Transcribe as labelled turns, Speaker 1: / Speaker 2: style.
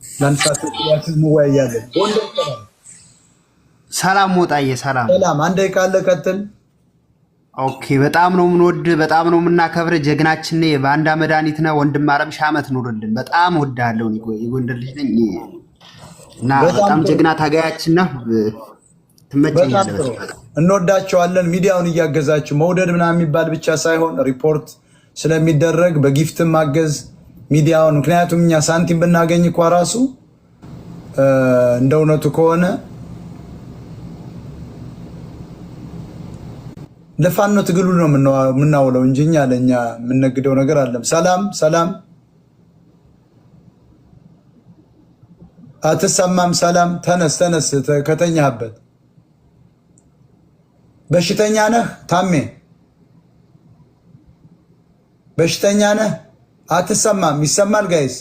Speaker 1: ለአንድ ሰዓት እንወያያለን። ጎንደር ሰላም
Speaker 2: ሰላም ሞጣዬ፣ ሰላም
Speaker 1: ሰላም። አንድ ደቂቃ አለ፣ ቀጥል።
Speaker 2: Okay። በጣም ነው የምንወድ፣ በጣም ነው የምናከብር። ጀግናችን ነህ፣ የባንዳ መድኃኒት ነህ። ወንድም አለም ሺህ ዓመት ኑርልን። በጣም እወድሃለሁ። የጎንደር ልጅ ነኝ እና በጣም ጀግና ታጋያችን ነህ። ትመቸኛለህ።
Speaker 1: እንወዳቸዋለን። ሚዲያውን እያገዛችሁ መውደድ ምናምን የሚባል ብቻ ሳይሆን ሪፖርት ስለሚደረግ በ gift ም ማገዝ ሚዲያውን። ምክንያቱም እኛ ሳንቲም ብናገኝ እኳ ራሱ እንደ እውነቱ ከሆነ ለፋኖ ትግሉ ነው የምናውለው እንጂ እኛ ለእኛ የምነግደው ነገር አለም። ሰላም ሰላም፣ አትሰማም? ሰላም፣ ተነስ ተነስ፣ ከተኛህበት። በሽተኛ ነህ ታሜ፣ በሽተኛ ነህ። አትሰማም? ይሰማል guys?